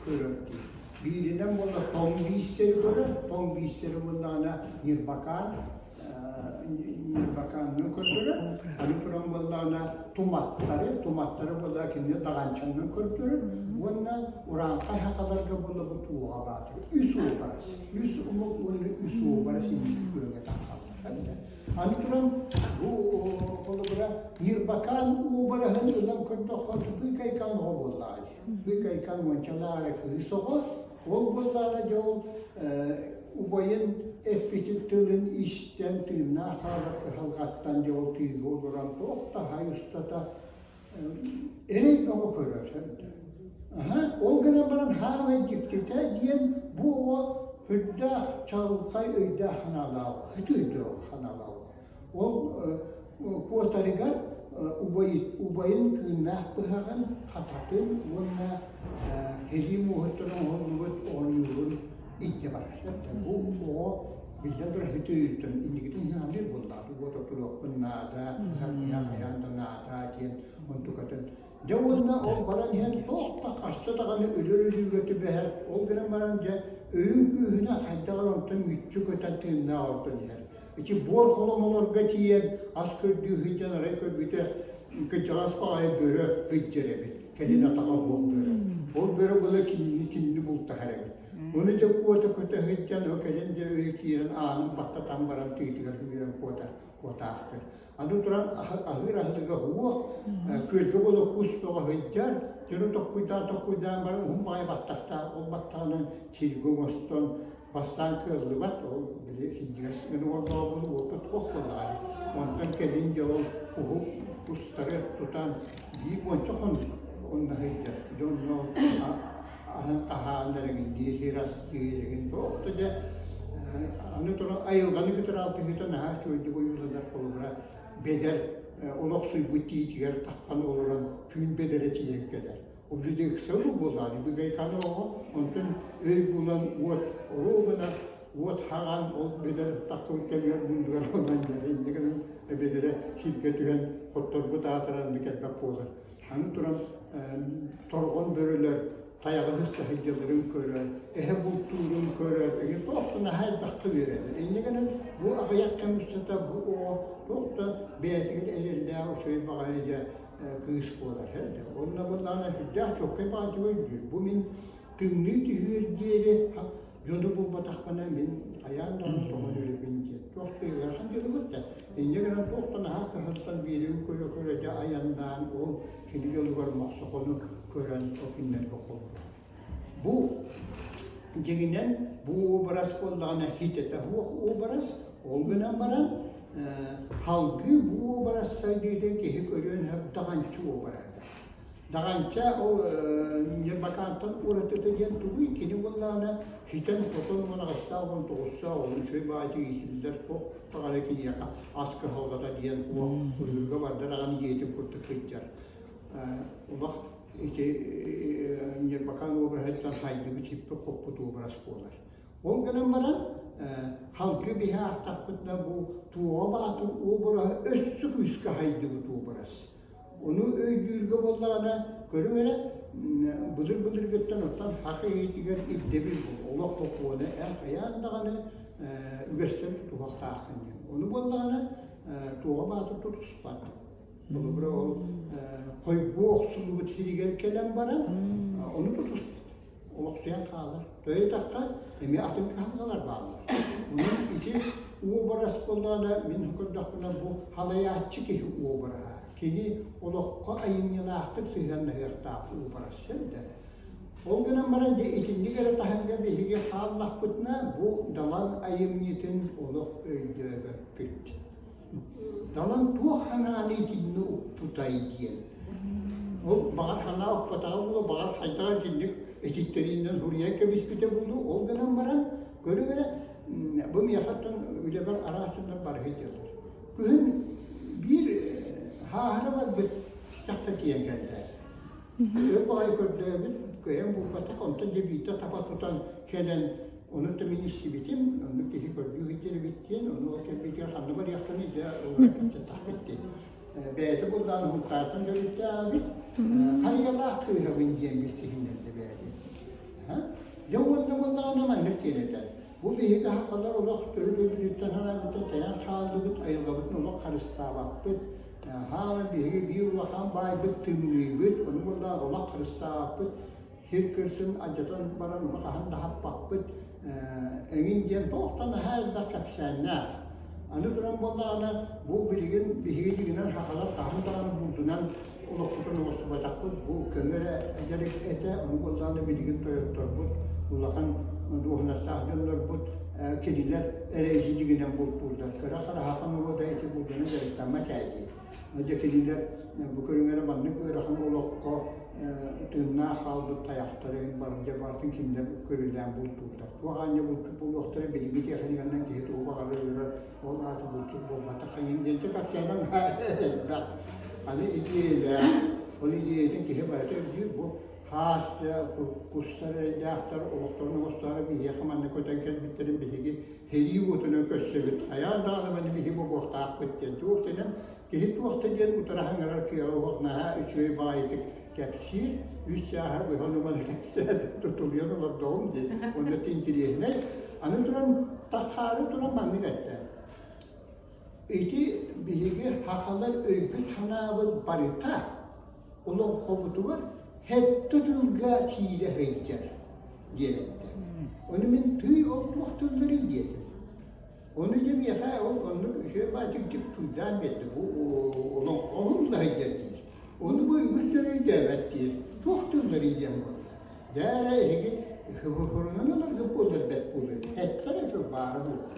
көрөр дии. Бииринэн буолла тоҥ биистэри көрөр, тоҥ биистэри буоллаҕына Ньырбакаан Ньырбакаанынан көрдөрөр. Аны туран буоллаҕына туматтары, туматтары буолла кинини даҕанчаннан көрдөрөр уонна урааҥхай сахаларга буолла бу туоҕа баатыр. Үс уобарас. Үс омук уонна үс уобарас инники күөҥҥэ тахсаллар. Аны туран бу холобура Ньырбакаан уобараһын ылан көрдөххө Быыкайкаан оҕо буоллаҕа дии. Быыкайкаан уончалаах эрэ кыыс оҕо. Ол буоллаҕына дьэ ол убайын эппитин тылын истэн тыыннаах хаалар кыһалҕаттан дьэ ол тыыга олорон туох да хай устата эрэй бөҕө көрөр. Аһа, ол гынан баран хаамай дьиктитэ диэн бу оҕо сүрдээх чаҕылхай өйдөөх санаалаах, үтүө өйдөөх санаалаах. Ол куотарыгар убайын кыыннаах быһаҕын, хататын уонна һэлии муоһуттан оҥоһуллубут оонньуурун илдьэ барар. Бу оҕо биллэн турар үтүө өйүттэн инникитин сыһыанныыр буоллаҕа. Уот отуруохпун наада, быһах хайаан да наада диэн онтукатын Дьэ уонна ол баран иһэн туох да хаста даҕаны өлөр өлүүгэ түбэһэр, ол гынан баран дьэ өйүн күүһүнэн хайдах эрэ онтон мүччү көтөн тыыннаах ордон иһэр. Ити буор холомолорго тиийэн ас көрдүү сылдьан арай көрбүтэ кырдьаҕас баҕайы бөрө сылдьар эбит, кэлин атаҕа суох бөрө. Ол бөрө была кинини кинини бултаһар эбит. Ону дьэ куота көтө сылдьан, ол кэлин дьэ өйө киирэн аанын баттатан баран тыытыгар үүрэн куотар, куотаахтыр. Аны туран аһыыр аһылыга уох, күөлгэ буола кус бөҕө сылдьар, дьону токкуйдаан токкуйдаан баран уһун баҕайы баттахтаах, ол баттаҕынан сиргэ оҥостон бастаан кыаллыбат, ол били синньигэс гына олордоҕо уопут ох буоллаҕа. Онтон кэлин дьэ ол куһу кустары тутан биир уонча хонук онно сылдьар. Дьонно аһын хаһаан эрэгинниир, сир астыыр эрэгин туох да дьэ аны туран айылҕаны кытары алтыһыыта наһаа үчүгэйдик ойууланар холобура бэдэр олохсуйбут тиитигэр таххан олорон түүн бэдэрэ тиийэн кэлэр. Ол дьэ ыксал буолаары быгайканы оҕо онтон өй булан уот оруу гынар уот хаҕан ол бэдэр тахсыбыт кэмигэр мундугар онон дьэ инньэ гынан бэдэрэ сиргэ түһэн хотторбут аатыран кэлбэт буолар. Аны туран торҕон бөрөлөр тайаҕы сыста сылдьалларын көрөр, эһэ бултуурун көрөр, эҥин туох да наһаа элбэххэ үөрэнэр. Инньэ гынан бу аҕыйах кэм устата бу оҕо туох да бэйэтигэр эрэллээх үчүгэй баҕайы дьэ кыыс буолар. Онно буоллаҕына сүрдээх чуолкай баҕайытык өйдүүр. Бу мин тымныы түһүөр диэри дьону булбатахпына мин хайаан даҕаны тоҥон өлөбүн диэн туох да ыарахан дьылыбыт да инньэ гынан туох да наһаа кыһаллан биэрин көрө-көрө дьэ айаннаан ол кини дьолугар мохсохону көрөн ол кинилэргэ холбоһор. Бу дьиҥинэн бу уобарас буоллаҕына хитэтэ суох уобарас, ол гынан баран салгыы бу уобарас сайдыытын киһи көрүөн сөп даҕанчы уобараһа. Даҕанча ол Ньырбакаантан уратыта диэн тугуй? Кини буоллаҕына ситэн-хотон уон аҕыстаах, уон тоҕустаах олун үчүгэй баҕайытык иитиллэр туох даҕаны киниэхэ ас кыһалҕата диэн уох ыһыыга барда даҕаны дьиэтин курдук сылдьар. Олох ити Ньырбакаан уобараһыттан хайдыбыт сиппит-хоппут уобарас буолар. Ол гынан баран халгы биһи аахтахпытына бу Туоҕа Баатыр уобараһа өссө күүскэ хайдыбыт уобарас. Ону өйдүүргэ буоллаҕына, көрүҥ эрэ, былыр-былыргыттан оттон саха иһитигэр ирдэбил бу олох сокуона эн хайаан даҕаны үгэстэн тутуһуохтааххын диэн. Ону буоллаҕына, Туоҕа Баатыр тутуспат. Холобура, ол хойгуо охсуллубут сиригэр кэлэн баран, ону тутуспат. Олохсуйан хаалар. Тоҕо эмиэ атын кыһалҕалар бааллар. Онон ити уобарас буоллаҕына, мин көрдөхпүнэ, бу халайааччы киһи уобараһа. Кини олоххо айымньылаахтык сыһыаннаһыахтаах уобарас да. Ол гынан баран дьэ итинник эрэ таһымҥа биһиги хааллахпытына, бу Далан айымньытын олох өйдөөбөппүт. Далан туох санааны итиннэ укпутай диэн. Ол баҕар санаа укпатаҕа буолуо, баҕар хайдаҕа итинник этиттэриинэн суруйан кэбиспитэ буолуо. Ол гынан баран, көрүҥ эрэ, бу миэхэ оттон үлэбэр араас дьоннор бары сылдьаллар. Күһүн биир хааһара барбыт дьахтар тиийэн кэллэ. Өр баҕайы көрдөөбүт, кыайан булбатах, онтон дьэ биирдэ таба тутан кэлэн, ону да мин истибитим, оннук киһи көрдүү сылдьар эбит диэн, ону ол кэлбитигэр ханна барыахтаный дьэ олорон кэпсэттэхпит дии. Бэйэтэ булдаан уһунтаартан төрүттээбит, харыйалаах кыыһабын диэн билсиһиннэрдэ бэйэтин. Дьэ уонна буоллаҕына маннык диэн этэр. Бу биһиги сахалар олох төрүт өйбүтүттэн санаабыттан тэйэн хааллыбыт, айылҕабытын олох харыстаабаппыт. Хаама биһиги биир улахан баайбыт тымныыбыт, ону буоллаҕа олох харыстаабаппыт. Сир кырсын алдьатан баран ону хаһан да хаппаппыт. Эҥин диэн туохтан наһаа элбэх кэпсээннээх. Аны туран буоллаҕына, бу билигин биһиги дьиҥинэн сахалар хаһан даҕаны булдунан олохпутун оҥостубатахпыт, бу көмө эрэ дьарык этэ, ону буоллаҕына билигин тойотторбут, улахан дуоһунастаах дьоннорбут кинилэр эрэ ити дьиҥинэн бултууллар. Кыра хараһаха норуота ити булдунан дьарыктаммат ээ дии. Дьэ кинилэр бу көрүҥ эрэ маннык ыарахан олоххо тыыннаах хаалбыт тайахтарын барыта барытын кинилэр көрүлээн бултууллар. Туох аанньа булчут буолуохтара билиҥҥи тиэхиньикэнэн киһи тугу баҕарар өлөрөр, ол аата булчут буолбатах эҥин диэн кэпсээнэн элбэх. Аны идиэйэлээх, ол идиэйэтин киһи барыта өйдүүр. Бу хаас кустар эрэйдээхтэр олохторун оҥостоору биһиэхэ манна көтөн кэлбиттэрин биһиги сэрии уотунан көрсөбүт, хайаан даҕаны маны биһи бобуохтаахпыт диэн. Туох сэнэн киһи туох да диэн утара саҥарар кыаҕа суох наһаа үчүгэй баҕайытык кэпсиир, үс чааһы быһа ону-маны кэпсээн тутулуйан олордоҕум дии. Онно интириэһинэй. Аны туран таххаары туран маннык эттэ. Ити биһиги сахалар өйбүт-санаабыт барыта олоҥхобутугар сэттэ тылга киирэ сылдьар диэн эттэ. Ону мин тыый ол туох тылларый диэтим. Ону дьэ миэхэ ол оннук үчүгэй баатык туйдаан биэрдэ. Бу олоҥхоһун да сылдьар диир. Ону бу үгүс дьон өйдөөбөт диир. Туох тылларый диэн буолла. Дьэ эрэ эһиги хурунан ыларгыт буоллар бэрт буолуо. Эттэр этэ баара буолуо.